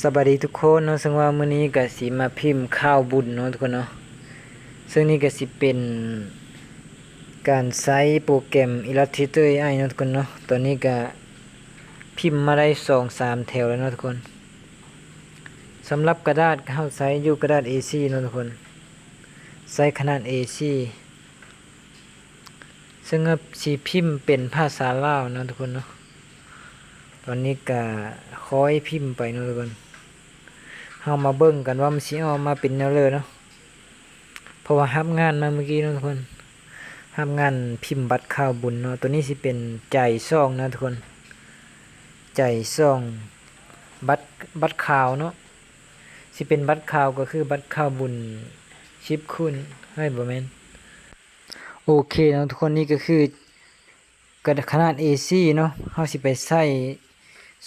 ສະບາຍດີທຸກຄົນເນາະ, ເຊິ່ງວ່າມື້ນີ້ກະຊິມາພິມຂ່າວບຸນເນາະທຸກຄົນເນາະ. ເຊິ່ງນີ້ກະຊິເປັນການໃຊ້ໂປຣແກຣມ Illustrator ເອໄອ ເນາະທຸກຄົນເນາະ. ຕອນນີ້ກະພິມມາໄດ້ສອງສາມແຖວແລ້ວເນາະທຸກຄົນ. ສຳລັບກະດາດ ເຮົາໃຊ້ຢູ່ກະດາດ ເອສີ່ ເນາະທຸກຄົນ, ໃຊ້ຂະໜາດ ເອສີ່ ເຊິ່ງວ່າຊິພິມເປັນພາສາລາວເນາະທຸກຄົນເນາະ. ຕອນນີ້ກະຄ່ອຍພິມໄປເນາະທຸກຄົນ. ເຮົາມາເບິ່ງກັນວ່າມັນຊິອອກມາເປັນແນວໃດເນາະ, ເພາະວ່າຮັບງານມາມື້ກີ້ເນາະທຸກຄົນ, ຮັບງານພິມບັດຂ່າວບຸນເນາະ. ໂຕນີ້ຊິເປັນໃຈສອງເນາະທຸກຄົນ, ໃຈສອງ ບັດ ບັດຂ່າວເນາະ, ຊິເປັນບັດຂ່າວ ກໍຄືບັດຂ່າວບຸນສິບຄູນ ເອີຍ ບໍ່ແມ່ນ. ໂອເຄເນາະທຸກຄົນ, ນີ້ກໍຄືກະ ຂະໜາດ ເອສີ່ ເນາະ, ເຮົາຊິໄປໃສ່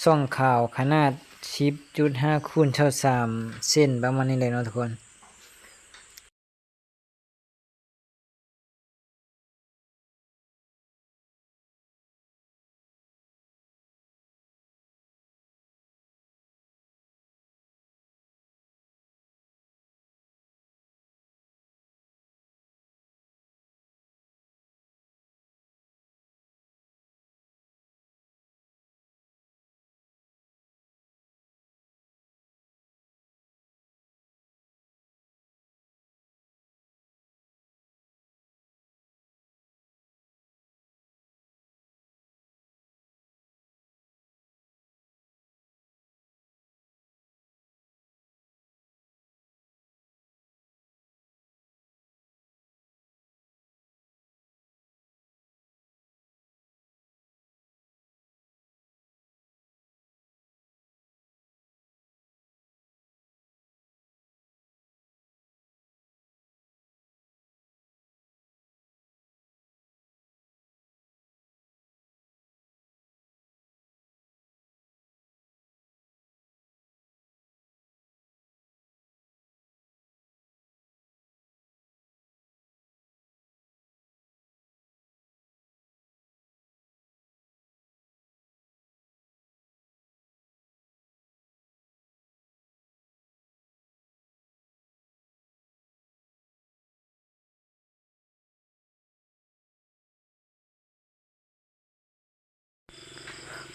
ຊ່ອງຂາວຂະໜາດ ສິບຈຸດຫ້າ ຄູນ ຊາວສາມ ເຊັນ ປະມານນີ້ແຫຼະເນາະທຸກຄົນ.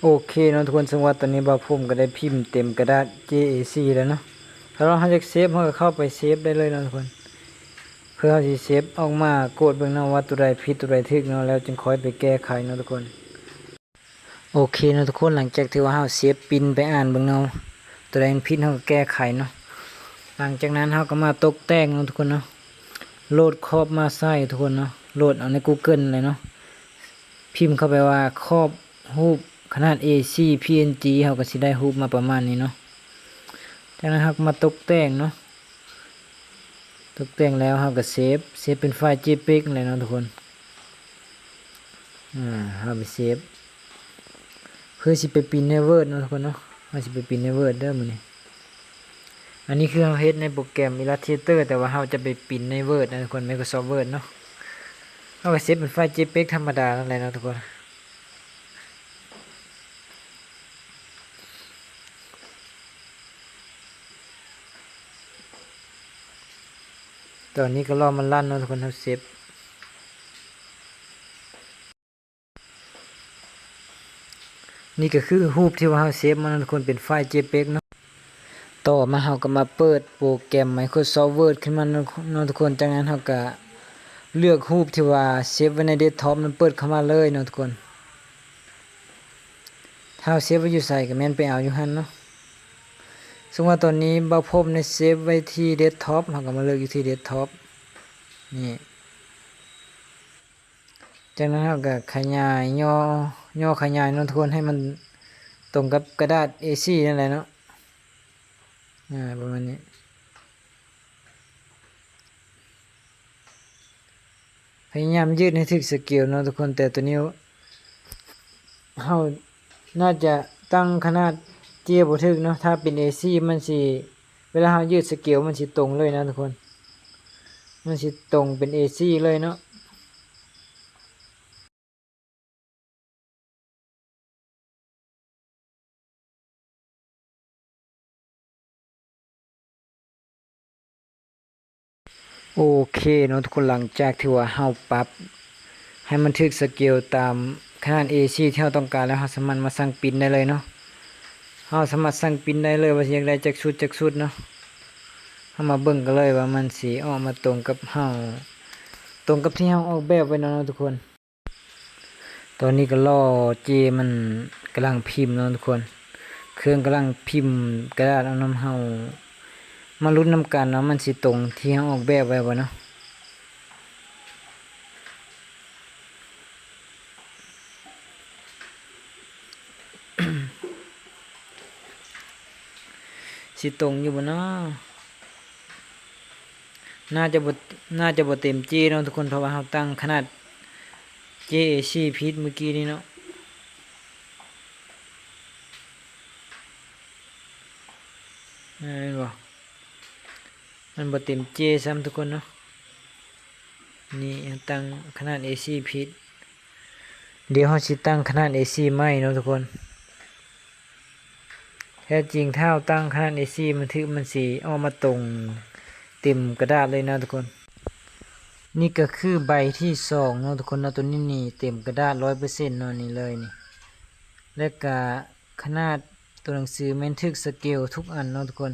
ໂອເຄເນາະທຸກຄົນ, ເຊິ່ງວ່າຕອນນີ້ບ່າວພົມກໍໄດ້ພິມເຕັມກະດາດ ເຈ ເອສີ່ ແລ້ວເນາະ. ຖ້າເຮົາຢາກເຊບ ເຮົາກໍເຂົ້າໄປເຊບໄດ້ເລີຍເນາະທຸກຄົນ, ເພື່ອເຮົາຊິເຊບອອກມາກວດເບິ່ງເນາະວ່າໂຕໃດຜິດໂຕໃດຖືກເນາະ, ແລ້ວຈຶ່ງຄ່ອຍໄປແກ້ໄຂເນາະທຸກຄົນ. ໂອເຄເນາະທຸກຄົນ, ຫຼັງຈາກທີ່ວ່າເຮົາເຊບ ປຣິ້ນໄປອ່ານເບິ່ງເນາະ ໂຕໃດມັນຜິດເຮົາກໍແກ້ໄຂເນາະ. ຫຼັງຈາກນັ້ນເຮົາກໍມາຕົກແຕ່ງເນາະທຸກຄົນເນາະ, ໂຫຼດຂອບມາໃສ່ທຸກຄົນເນາະ, ໂຫຼດເອົາໃນ Google ເລີຍເນາະ. ພິມເຂົ້າໄປວ່າຂອບຮູບຂະໜາດ ເອສີ່ ພີເອັນຈີ ເຮົາກໍຊິໄດ້ຮູບມາປະມານນີ້ເນາະ. ຈາກນັ້ນເຮົາກໍມາຕົກແຕ່ງເນາະ, ຕົກແຕ່ງແລ້ວເຮົາກໍເຊບ, ເຊບເປັນໄຟລ໌ JPEG ນັ້ນແຫຼະເນາະທຸກຄົນ. ອາ ເຮົາໄປເຊບ ເພື່ອຊິໄປປິ່ນໃນ Word ເນາະທຸກຄົນເນາະ, ເຮົາຊິໄປປິ່ນໃນ Word ເດີມື້ນີ້. ອັນນີ້ຄືເຮົາເຮັດໃນໂປຣແກຣມ Illustrator ແຕ່ວ່າເຮົາຈະໄປປິ່ນໃນ Word ນະທຸກຄົນ, Microsoft Word ເນາະ. ເຮົາກໍເຊບເປັນໄຟລ໌ JPEG ທຳມະດານັ້ນແຫຼະເນາະທຸກຄົນ. ຕອນນີ້ກໍລໍມັນລັນເນາະທຸກຄົນ, ເຮົາເຊບ. ນີ້ກໍຄືຮູບທີ່ວ່າເຮົາເຊບມາເນາະທຸກຄົນ, ເປັນໄຟລ໌ JPEG ເນາະ. ຕໍ່ມາເຮົາກໍມາເປີດໂປຣແກຣມ Microsoft Word ຂຶ້ນມາເນາະ ເນາະທຸກຄົນ. ຈາກນັ້ນເຮົາກໍເລືອກຮູບທີ່ວ່າເຊບໄວ້ໃນ Desktop ນັ້ນເປີດເຂົ້າມາເລີຍເນາະທຸກຄົນ. ຖ້າເຮົາເຊບໄວ້ຢູ່ໃສກໍແມ່ນໄປເອົາຢູ່ຫັ້ນເນາະ. ສົມມຸດວ່າຕອນນີ້ບ່າວພົມໄດ້ເຊບໄວ້ທີ່ Desktop, ເຮົາກໍມາເລືອກຢູ່ທີ່ Desktop ນີ້. ຈາກນັ້ນເຮົາກໍຂະຫຍາຍ ຫຍໍ້ ຫຍໍ້ຂະຫຍາຍເນາະທຸກຄົນ, ໃຫ້ມັນຕົງກັບກະດາດ ເອສີ່ ນັ້ນແຫຼະເນາະ. ອາ ປະມານນີ້. ພະຍາຍາມຢືດໃຫ້ຖືກສະເກວເນາະທຸກຄົນ, ແຕ່ໂຕນີ້ເຮົາໜ້າຈະຕັ້ງຂະໜາດເຈ້ຍບໍ່ຖືກເນາະ. ຖ້າເປັນ ເອສີ່ ມັນຊິ ເວລາເຮົາຢືດສະເກວມັນຊິຕົງເລີຍນະທຸກຄົນ, ມັນຊິຕົງເປັນ ເອສີ່ ເລີຍເນາະ. ໂອເຄເນາະທຸກຄົນ, ຫຼັງຈາກທີ່ວ່າເຮົາປັບໃຫ້ມັນຖືກສະເກວຕາມຂະໜາດເອສີ່ທີ່ເຮົາຕ້ອງການແລ້ວ, ເຮົາສາມາດມາສັ່ງປຣິ້ນໄດ້ເລີຍເນາະ. ເຮົາສາມາດສັ່ງປຣິ້ນໄດ້ເລີຍວ່າຊິຢາກໄດ້ຈັກຊຸດຈັກຊຸດເນາະ. ເຮົາມາເບິ່ງກັນເລີຍວ່າມັນຊິອອກມາຕົງກັບເຮົາ, ຕົງກັບທີ່ເຮົາອອກແບບໄວ້ເນາະທຸກຄົນ. ຕອນນີ້ກໍລໍເຈ້ມັນກຳລັງພິມເນາະທຸກຄົນ, ເຄື່ອງກຳລັງພິມກະດາດເອົານຳເຮົາ, ມາລຸ້ນນຳກັນວ່າມັນຊິຕົງທີ່ເຮົາອອກແບບໄວ້ບໍ່ເນາະ. ຊິຕົງຢູ່ບໍ່ເນາະ? ໜ້າຈະບໍ່ ໜ້າຈະບໍ່ເຕັມເຈ້ເນາະທຸກຄົນ, ເພາະວ່າເຮົາຕັ້ງຂະໜາດເຈ້ເອສີ່ຜິດມື້ກີ້ນີ້ເນາະ. ແມ່ນບໍ່? ມັນບໍ່ເຕັມເຈ້ຊ້ຳທຸກຄົນເນາະ. ນີ້ເຮົາຕັ້ງຂະໜາດເອສີ່ຜິດ. ດຽວເຮົາຊິຕັ້ງຂະໜາດເອສີ່ໃໝ່ເນາະທຸກຄົນ. ແທ້ຈິງຖ້າເຮົາຕັ້ງຂະໜາດເອສີ່ມັນຖືກ, ມັນຊິອອກມາຕົງເຕັມກະດາດເລີຍເນາະທຸກຄົນ. ນີ້ກໍຄືໃບທີສອງເນາະທຸກຄົນເນາະ, ຕົວນີ້ນີ້ເຕັມກະດາດຮ້ອຍເປີເຊັນເນາະ, ນີ້ເລີຍນີ້. ແລະກະຂະໜາດຕົວໜັງສືແມ່ນຖືກສະເກວທຸກອັນເນາະທຸກຄົນ.